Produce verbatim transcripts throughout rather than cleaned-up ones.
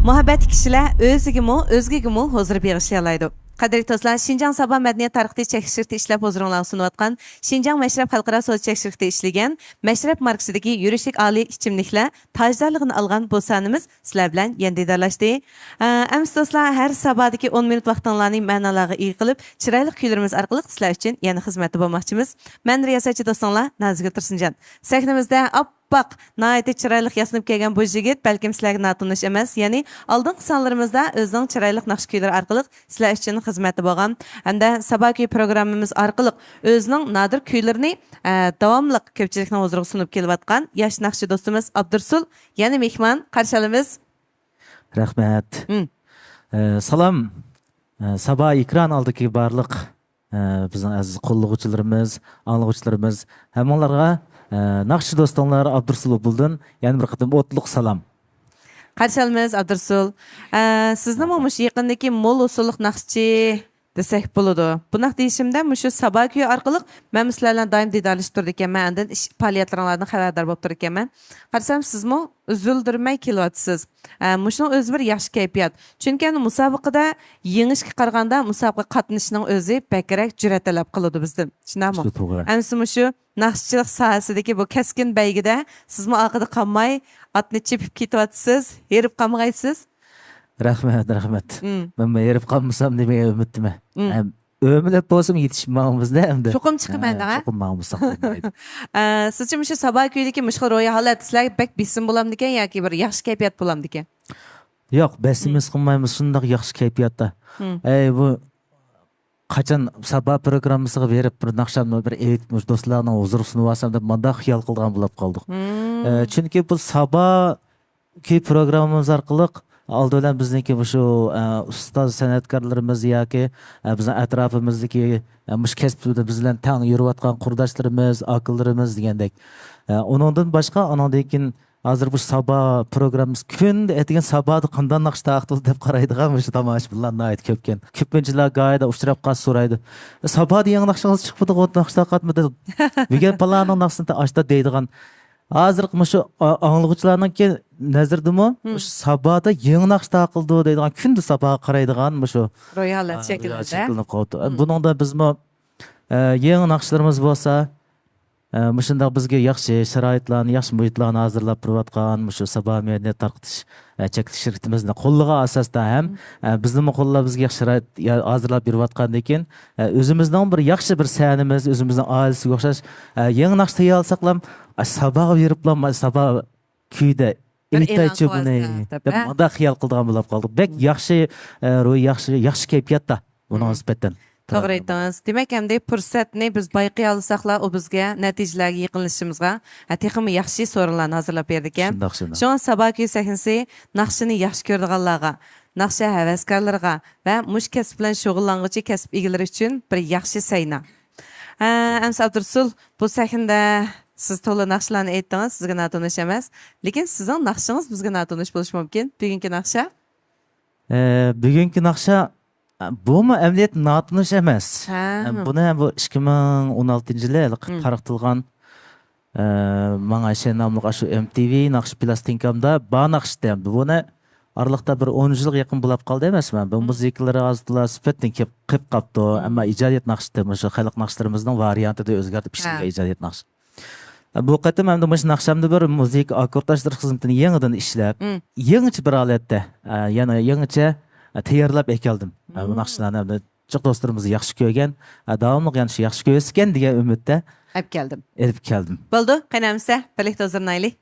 مۇھەببەتلىك كىشىلەر ئۆزىگىمۇ، ئۆزگىگىمۇ ھۇزۇر بېغىشلىيالايدۇ. قەدىرلىك دوستلار، شىنجاڭ سابا مەدەنىيەت تارقىتىش چەكلىك شىركىتى ئىشلەپ ھۇزۇرۇڭلارغا سۇنۇۋاتقان شىنجاڭ مەشرەپ خەلقئارا سودا چەكلىك شىركىتى ئىشلىگەن مەشرەپ ماركىسىدىكى يۈرۈشلۈك ئالىي ئىچىملىكلەر تاجدارلىقىنى ئالغان بۇ سانىمىز سىلەر بىلەن يەنە دىدارلاشتى. ئە، ئەمىسە دوستلار، ھەر سابادىكى ئون مىنۇت ۋاقتىڭلارنى مەنىلەرگە ئىگە قىلىپ، چىرايلىق كۈيلىرىمىز ئارقىلىق سىلەر ئۈچۈن يەنە خىزمەتتە بولماقچىمىز. مەن رىياسەتچى دوستۇڭلار نازىگۈل تۇرسۇنجان. سەھنىمىزدە ئاپئاق، ناھايىتى چىرايلىق ياسىنىپ كەلگەن بۇ يىگىت بەلكىم سىلەرگە ناتونۇش ئەمەس، يەنى ئالدىنقى سانلىرىمىزدا ئۆزىنىڭ چىرايلىق ناخشا كۈيلىرى ئارقىلىق سىلەر ئۈچۈن خىزمەتتە بولغان ھەمدە سابا كۈي پروگراممىمىز ئارقىلىق ئۆزىنىڭ نادىر كۈيلىرىنى، ئە، داۋاملىق كۆپچىلىكنىڭ ھۇزۇرىغا سۇنۇپ كېلىۋاتقان ياش ناخشىچى دوستىمىز ئابدۇرسۇل يەنە مېھمان، قارشى ئالىمىز. رەھمەت. مم. ئە، سالام. ئە، سابا ئېكران ئالدىدىكى بارلىق، ئە، بىزنىڭ ئەزىز قوللىغۇچىلىرىمىز، ئاڭلىغۇچىلىرىمىز، ھەممىڭلارغا، ئە، ناخشىچى دوستۇڭلار ئابدۇرسۇل ئوبۇلدىن يەنە بىر قېتىم ئوتلۇق سالام. قارشى ئالىمىز ئابدۇرسۇل. ئە، سىزنىمۇ مۇشۇ يېقىندىكى مول ھوسۇللۇق ناخشىچى دېسەك بولىدۇ. بۇنداق دېيىشىمدە مۇشۇ سابا كۈيى ئارقىلىق مەن سىلەر بىلەن دائىم دىدارلىشىپ تۇرىدىكەنمەن، ئاندىن ئىش پائالىيەتلىرىڭلاردىن خەۋەردار بولۇپ تۇرىدىكەنمەن. قارىسام سىزمۇ ئۈزۈلدۈرمەي كېلىۋاتىسىز. ئە، مۇشۇنىڭ ئۆزى بىر ياخشى كەيپىيات. چۈنكى ئەمدى مۇسابىقىدە يېڭىشكە قارىغاندا مۇسابىقىگە قاتنىشىشنىڭ ئۆزى بەكرەك جۈرئەت تەلەپ قىلىدۇ بىزدىن. شۇنداقمۇ؟ شۇ توغرا. ئەمسە مۇشۇ ناخشىچىلىق ساھەسىدىكى بۇ كەسكىن بەيگىدە سىزمۇ ئارقىدا قالماي، ئاتنى چېپىپ كېتىۋاتىسىز، ھېرىپ قالمىغايسىز. رەھمەت، رەھمەت. مم. مەن ھېرىپ قالمىسام دېمەي ئۈمىدتىمەن. مم. ھەم ئۆمىلەپ بولسىمۇ يېتىشىپ ماڭىمىزدە ئەمدى. چوقۇم چىقىمەن ھە، دەڭە. چوقۇم ماڭمىساق بولمايدۇ. ئە، سىزچە مۇشۇ سابا كۈيىدىكى مۇشۇ خىل روھىي ھالەت سىلەرگە بەك بېسىم بولامدىكەن ياكى بىر ياخشى كەيپىيات بولامدىكەن؟ ياق، بېسىم ھىم. ھېس قىلمايمىز، شۇنداق ياخشى كەيپىياتتا. ھىم. ئەي، بۇ قاچان سابا پروگراممىسىغا بېرىپ، بىر ناخشامنى بىر ئېيتىپ، مۇشۇ دوستلارنىڭ ھۇزۇرىغا سۇنۇۋالسام دەپ، مانداق خىيال قىلىدىغان بولۇپ قالدۇق. ھىم. ئە، چۈنكى بۇ سابا كۈي پروگراممىمىز ئارقىلىق ئالدى بىلەن بىزنىڭكى مۇشۇ، ئە، ئۇستاز سەنئەتكارلىرىمىز ياكى، ئە، بىزنىڭ ئەتراپىمىزدىكى، ئە، مۇشۇ كەسىپتە بىز بىلەن تەڭ يۈرۈۋاتقان قۇرداشلىرىمىز، ئاكىلىرىمىز دېگەندەك، ئە، ئۇنىڭدىن باشقا، ئۇنىڭدىن كېيىن ھازىر بۇ سابا پروگراممىسى كۈندە ئەتىگەن سابادا قانداق ناخشا تارقىتىلدى دەپ قارايدىغان مۇشۇ تاماشىبىنلار ناھايىتى كۆپكەن. كۆپىنچىلەر گاھىدا ئۇچراپ قالسا سورايدۇ، سابادا يېڭى ناخشىڭىز چىقىپتىغۇ، ناخشا تارقاتمىدى. بۈگۈن پالانىڭ ناخشىسىنى ئاشتا دەيدىغان. ھازىرقى مۇشۇ ئا-، ئاڭلىغۇچىلارنىڭكى نەزىرىدىمۇ مم. مۇشۇ سابادا يېڭى ناخشا تارقىلىدۇ دەيدىغان، كۈندە ساباغا قارايدىغان مۇشۇ روھىي ھالەت ئا، شەكىللىنىدۇ. شەكىللىنىپ قاپتۇ. مم. بۇنىڭدا بىزمۇ، ئە، يېڭى ناخشىلىرىمىز بولسا، ئە، مۇشۇنداق بىزگە ياخشى شارائىتلارنى، ياخشى مۇھىتلارنى ھازىرلاپ بېرىۋاتقان مۇشۇ سابا مەدەنىيەت تارقىتىش، ئە، چەكلىك شىركىتىمىزنى قوللىغان ئاساستا ھەم، مم. ئە، بىزنىمۇ قوللاپ بىزگە ياخشى شارائىت يا-، ھازىرلاپ بېرىۋاتقاندىن كېيىن، ئە، ئۆزىمىزنىڭ بىر ياخشى بىر سەھنىمىز، ئۆزىمىزنىڭ ئائىلىسىگە ئوخشاش، ئە، يېڭى ناخشا تەييارلىساقلام، ئە، ساباغا بېرىپلا، ما-، سابا كۈيدە بىر ئېيتايچۇ ئېلان بۇنى، قىلسا دەپ، دەپ ھە؟ مۇنداق خىيال قىلىدىغان بولۇپ قالدۇق. بەك مم. ياخشى، ئە، روھى ياخشى، ياخشى كەيپىياتتا بۇنىڭ مم. نىسبەتەن. توغرا ئېيتتىڭىز. دېمەك، ئەمدى پۇرسەتنى بىز بايقىيالىساقلا، ئۇ بىزگە نەتىجىلەرگە يېقىنلىشىشىمىزغا، ھە، تېخىمۇ ياخشى سورۇنلارنى ھازىرلاپ بېرىدىكەن. شۇنداق، شۇنداق. شۇڭا سابا كۈي سەھنىسى ناخشىنى ياخشى كۆرىدىغانلارغا، ناخشا ھەۋەسكارلىرىغا ۋە مۇشۇ كەسىپ بىلەن شۇغۇللانغۇچى كەسىپ ئىگىلىرى ئۈچۈن بىر ياخشى سەينا. ھە، ئەمسە ئابدۇرسۇل، بۇ سەھنىدە سىز تولا ناخشىلارنى ئېيتتىڭىز، سىزگە ناتونۇش ئەمەس. لېكىن سىزنىڭ ناخشىڭىز بىزگە ناتونۇش بولۇشى مۇمكىن. بۈگۈنكى ناخشا؟ ئە، بۈگۈنكى ناخشا، ئە، بۇمۇ ئەمەلىيەتتە ناتونۇش ئەمەس. ھە. ئە، بۇنى بۇ ئىككى مىڭ ئون ئالتىنچى يىلى ھېلىقى مم. تارقىتىلغان، ئە، ماڭا ئىشەن ناملىق ئاشۇ ئېم تى ۋى ناخشا پىلاستىنكامدا بار ناخشا ئىدى. بۇنى ئارىلىقتا بىر ئون يىلغا يېقىن بولاپ قالدى ئەمەسمۇ؟ بۇ مم. مۇزىكىلىرى ئازتولا سۈپەتتىن كېلىپ، قېلىپ قاپتۇ. مم. ئەمما ئىجادىيەت ناخشىسى، مۇشۇ خەلق ناخشىلىرىمىزنىڭ ۋارىيانتىدا ئۆزگەرتىپ ھە. ئىشلىگەن ئىجادىيەت ناخشا. بۇ قېتىم ئەمدى مۇشۇ ناخشامدا بىر مۇزىكا ئاككوردلاشتۇرۇش خىزمىتىنى يېڭىدىن ئىشلەپ، مم. يېڭىچە بىر ھالەتتە، ئە، يەنە يېڭىچە، ئە، تەييارلاپ ئەكەلدىم. ئە، بۇ مم. ناخشىلارنى ئەمدى جىق دوستلىرىمىز ياخشى كۆرگەن، ئە، داۋاملىق يەنە شۇ ياخشى كۆرسىكەن دېگەن ئۈمىدتە ئەپ كەلدىم. ئېلىپ كەلدىم. بولدى، قېنى ئەمىسە، بىرلىكتە ھۇزۇرلىنايلى.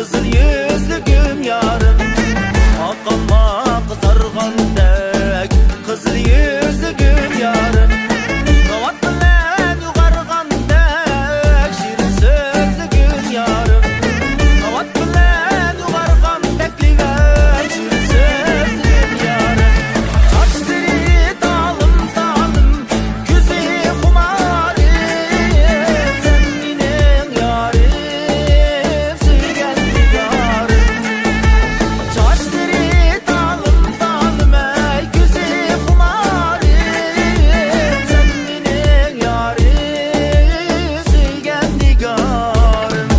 قىزىل يۈزلۈكۈم يارىم، ئاققانماق قىزارغاندەك، قىزىل يۈزلۈكۈم يارىم، ناۋات بىلەن يۇغارغاندەك، شېرىن سۆزلۈكۈم يارىم، ناۋات بىلەن يۇغارغاندەك، لېۋەم شېرىن سۆزلۈكۈم يارىم، چاچلىرى تالىم تالىم، كۆزى خۇمارىم، سەن مېنىڭ يارىم، سۆيگەن نىگارىم. چاچلىرى تالىم تالىم، ئەي كۆزى خۇمارىم، سەن مېنىڭ يارىم، سۆيگەن نىگارىم.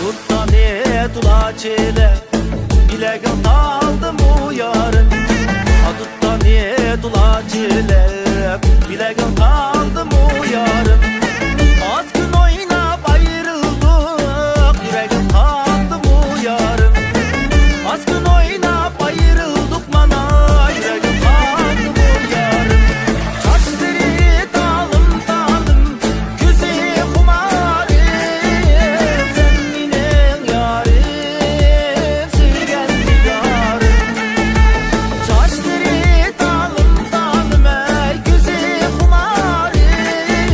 دۇتانى تولا چىلەپ، بىلەككە تاقالدىمۇ يارىم؟ دۇتانى تولا چىلەپ، بىلەككە تاقالدىمۇ يارىم؟ ئاز كۈن ئويناپ ئايرىلدۇق، يۈرەككە تاقالدىمۇ يارىم؟ ئاز كۈن ئويناپ ئايرىلدۇق، مانا يۈرەككە تاقالدىمۇ يارىم؟ چاچلىرى تالىم تالىم، كۆزى خۇمارىم، سەن مېنىڭ يارىم، سۆيگەن نىگارىم. چاچلىرى تالىم تالىم، ئەي كۆزى خۇمارىم،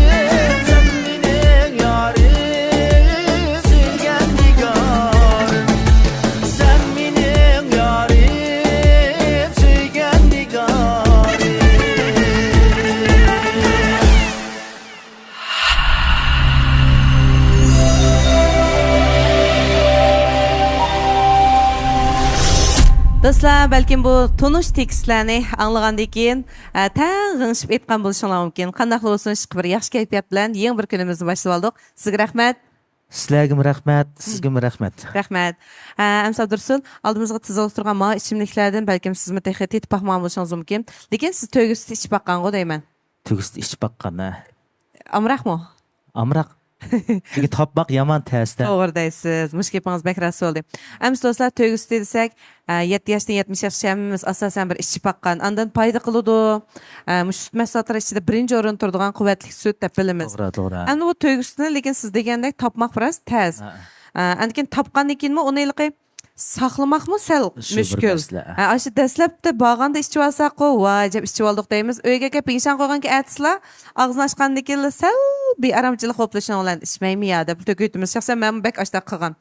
سەن مېنىڭ يارىم، سۆيگەن نىگارىم. سەن مېنىڭ يارىم، سۆيگەن نىگارىم. دوستلار، بەلكىم بۇ تونۇش تېكىستلەرنى ئاڭلىغاندىن كېيىن، ئە، تەڭ غىڭشىپ ئېيتقان بولۇشۇڭلار مۇمكىن. قانداقلا بولسۇن، ئىشقىلىپ بىر ياخشى كەيپىيات بىلەن يېڭى بىر كۈنىمىزنى باشلىۋالدۇق. سىزگە رەھمەت. سىلەرگىمۇ رەھمەت، سىزگىمۇ رەھمەت. رەھمەت. ئە، ئەمىسە ئابدۇرۇسۇل، ئالدىمىزغا تىزىلىپ تۇرغان ماۋۇ ئىچىملىكلەردىن بەلكىم سىزمۇ تېخى تېتىپ باقمىغان بولۇشىڭىز مۇمكىن. لېكىن سىز تۆگە سۈتى ئىچىپ باققانغۇ دەيمەن. تۆگە سۈتى ئىچىپ باققان، ھە. ئامراقمۇ؟ ئامراق. چۈنكى تاپماق يامان تەستە. توغرا دەيسىز. مۇشۇ گېپىڭىز بەك راست بولدى. ئەمىسە دوستلار، تۆگە سۈتى دېسەك، ئە، يەتتە ياشتىن يەتمىش ياشقىچە ھەممىمىز ئاساسەن بىر ئىچىپ باققان، ئاندىن پايدا قىلىدۇ. ئە، مۇشۇ سۈت مەھسۇلاتلىرى ئىچىدە بىرىنچى ئورۇندا تۇرىدىغان قۇۋۋەتلىك سۈت دەپ بىلىمىز. توغرا، توغرا. ئەمدى بۇ تۆگە سۈتىنى لېكىن سىز دېگەندەك تاپماق بىراز تەس. ھە. ئە، ئاندىن كېيىن تاپقاندىن كېيىنمۇ ئۇنى ھېلىقى ساقلىماقمۇ سەل شۇ بىر مۈشكۈل. مەسىلە. ھە، ئاشۇ دەسلەپتە بارغاندا ئىچىۋالساققۇ، ۋاي دەپ ئىچىۋالدۇق دەيمىز. ئۆيگە كەپ يېشان قويغانكى ئەتىسىلا ئاغزىنى ئاچقاندىن كېيىنلا سەل بىئارامچىلىق بولۇپ تۇرۇشنىڭ بىلەن ئىچمەيمۇ يا دەپ تۆكۈۋېتىمىز. شەخسەن مەنمۇ بەك ئاشتاق قىلغان.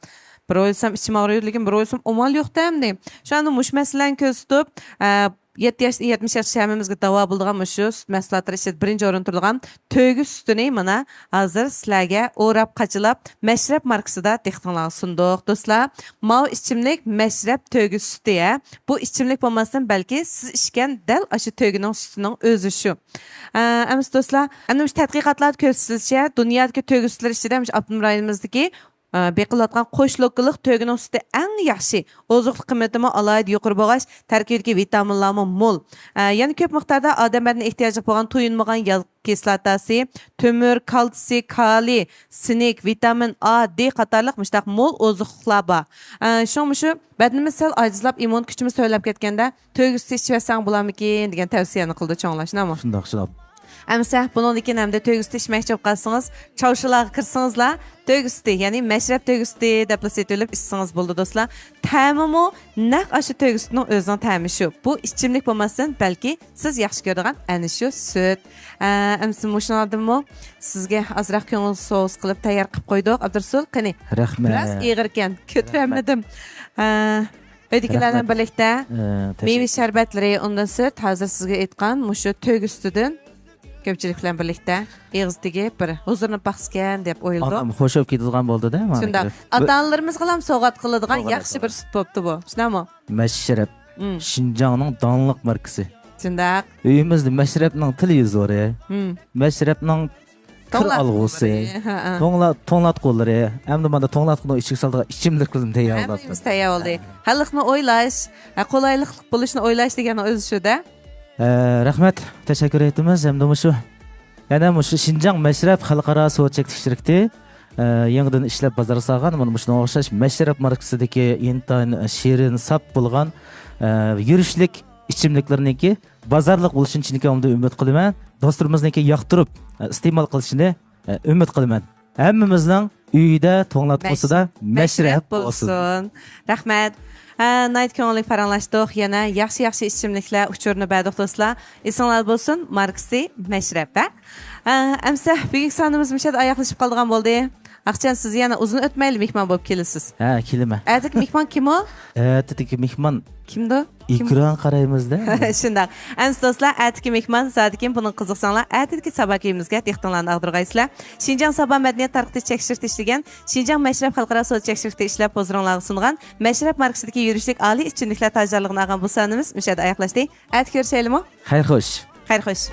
بىر ئويلىسام ئىچىم ئاغرىيدۇ، لېكىن بىر ئويلىسام ئامال يوق-تە ئەمدى. شۇ ئەمدى مۇشۇ مەسىلىنى كۆزىتىپ، ئە، يەتتە ياش، يەتمىش ياشقىچە ھەممىمىزگە داۋا بولىدىغان مۇشۇ سۈت مەھسۇلاتلىرى ئىچىدە بىرىنچى ئورۇندا تۇرىدىغان تۆگە سۈتىنى مانا ھازىر سىلەرگە ئوراپ قاچىلاپ مەشرەپ ماركىسىدا دىققىتىڭلارغا سۇندۇق. دوستلار، ماۋۇ ئىچىملىك مەشرەپ تۆگە سۈتى، ھە. بۇ ئىچىملىك بولماستىن بەلكى سىز ئىچكەن دەل ئاشۇ تۆگىنىڭ سۈتىنىڭ ئۆزى شۇ. ئە، ئەمىسە دوستلار، ئەنە مۇشۇ تەتقىقاتلاردا كۆرسىتىلىشىچە، دۇنيادىكى تۆگە سۈتلىرى ئىچىدە مۇشۇ ئاپتونوم رايونىمىزدىكى ئە، بېقىلىۋاتقان قوش لوكىلىق تۆگىنىڭ سۈتى ئەڭ ياخشى. ئوزۇقلۇق قىممىتىمۇ ئالاھىدە يۇقىرى بولغاچ، تەركىبىدىكى ۋىتامىنلارمۇ مول. ئە، يەنە كۆپ مىقداردا ئادەم بەدىنى ئېھتىياجلىق بولغان تويۇنمىغان ياغ كىسلاتاسى، تۆمۈر، كالتسىي، كالىي، سىنك، ۋىتامىن ئا، دې قاتارلىق مۇشۇنداق مول ئوزۇقلۇقلار بار. ئە، شۇڭا مۇشۇ بەدىنىمىز سەل ئاجىزلاپ، ئىممۇن كۈچىمىز تۆۋەنلەپ كەتكەندە، تۆگە سۈتى ئىچىۋەتسەڭ بولارمىكىن دېگەن تەۋسىيەنى قىلىدۇ چوڭلار، شۇنداقمۇ؟ شۇنداق، شۇنداق. ئەمىسە بۇنىڭدىن كېيىن ئەمدى تۆگە سۈتى ئىچمەكچى بولۇپ قالسىڭىز، چاۋشىلارغا كىرسىڭىزلا، تۆگە سۈتى، يەنى مەشرەپ تۆگە سۈتى دەپلا سېتىۋېلىپ ئىچسىڭىز بولىدۇ، دوستلار. تەمىمۇ نەق ئاشۇ تۆگە سۈتىنىڭ ئۆزىنىڭ تەمى شۇ. بۇ ئىچىملىك بولماستىن، بەلكى سىز ياخشى كۆرىدىغان ئەنە شۇ سۈت. ئە، ئەمىسە مۇشۇنىڭلاردىنمۇ سىزگە ئازراق كۆڭۈل سوۋغىسى قىلىپ تەييار قىلىپ قويدۇق، ئابدۇرۇسۇل. قېنى. رەھمەت. بىراز ئېغىركەن، كۆتۈرەلمىدىم. ئە، ئۆيدىكىلەر بىلەن رەھمەت. بىرلىكتە ئە، تەشەككۈر. مېۋە شەربەتلىرى، ئۇندىن سۈت، ھازىر سىزگە ئېيتقان مۇشۇ تۆگە سۈتىدىن كۆپچىلىك بىلەن بىرلىكتە ئېغىز تېگىپ بىر ھۇزۇرلىنىپ باقسىكەن دەپ ئويلىدۇق. ئانام خوش بولۇپ كېتىدىغان بولدى-دە، مانا. شۇنداق. ئاتا-ئانىلىرىمىزغىلا سوۋغات قىلىدىغان سوۋغات ياخشى بىر سۈت بوپتۇ بۇ. شۇنداقمۇ؟ مەشرەپ. مم. شىنجاڭنىڭ داڭلىق ماركىسى. شۇنداق. ئۆيىمىزدە مەشرەپنىڭ تېلېۋىزورى. مم. مەشرەپنىڭ كىر توڭلاتقۇلىرى. ئالغۇسى، ھە، ھە. توڭلا-، توڭلاتقۇلىرى، ئەمدى مانا توڭلاتقۇنىڭ ئىچىگە سالىدىغان ئىچىملىكلىرىنى تەييارلاپتۇ. ھەممىمىز تەييار بولدى. خەلقنى ئويلاش، ھە، قولايلىقلىق بولۇشنى ئويلاش دېگەننىڭ ئۆزى شۇ-دە. ئە، رەھمەت، تەشەككۈر ئېيتىمىز. ھەمدە مۇشۇ يەنە مۇشۇ شىنجاڭ مەشرەپ خەلقئارا سودا چەكلىك شىركىتى، ئە، يېڭىدىن ئىشلەپ بازارغا سالغان مانا مۇشۇنىڭغا ئوخشاش مەشرەپ ماركىسىدىكى ئىنتايىن شېرىن، ساپ بولغان، ئە، يۈرۈشلۈك ئىچىملىكلىرىنىڭكى بازارلىق بولۇشىنى چىن كۆڭلۈمدىن ئۈمىد قىلىمەن. دوستلىرىمىزنىڭكى ياقتۇرۇپ، ئە، ئىستېمال قىلىشىنى، ئە، ئۈمىد قىلىمەن. ھەممىمىزنىڭ ئۆيىدە، توڭلاتقۇسىدا مەشرەپ بولسۇن. رەھمەت. ھە، ناھايىتى كۆڭۈللۈك پاراڭلاشتۇق. يەنە ياخشى-ياخشى ئىچىملىكلەر ئۇچۇرىنى بەردۇق دوستلار. ئېسىڭلار بولسۇن، ماركىسى مەشرەپ، ھە؟ ھە، ئەمسە بۈگۈنكى سانىمىز مۇشۇ يەردە ئاياغلىشىپ قالىدىغان بولدى. ئاخشام، سىز يەنە ئۇزۇن ئۆتمەيلا مېھمان بولۇپ كېلىسىز. ھە، كېلىمەن. ئەتىكى مېھمان كىم ئۇ؟ ئەتىدىكى مېھمان كىمدۇ؟ كىم؟ ئېكران قارايمىزدا. شۇنداق. ئەمسە دوستلار، ئەتىكى مېھمان زادىكىن بۇنىڭغا قىزىقساڭلار، ئەتىدىكى ساباكىيىمىزگە دىققىتىڭلارنى ئاغدۇرغايسىلەر. شىنجاڭ سابا مەدەنىيەت تارقىتىش چەك شىركىتى ئىشلىگەن شىنجاڭ مەشرەپ خەلقئارا سودا چەك شىركىتى ئىشلەپ ھۇزۇرۇڭلارغا سۇنغان مەشرەپ ماركىسىدىكى يۈرۈشلۈك ئالىي ئىچىملىكلەر تاجارلىقىنى ئالغان بۇ سانىمىز مۇشۇ يەردە ئاياغلاشتى. ئەتە كۆرۈشەيلىمۇ؟ خەير خوش. خەير خوش.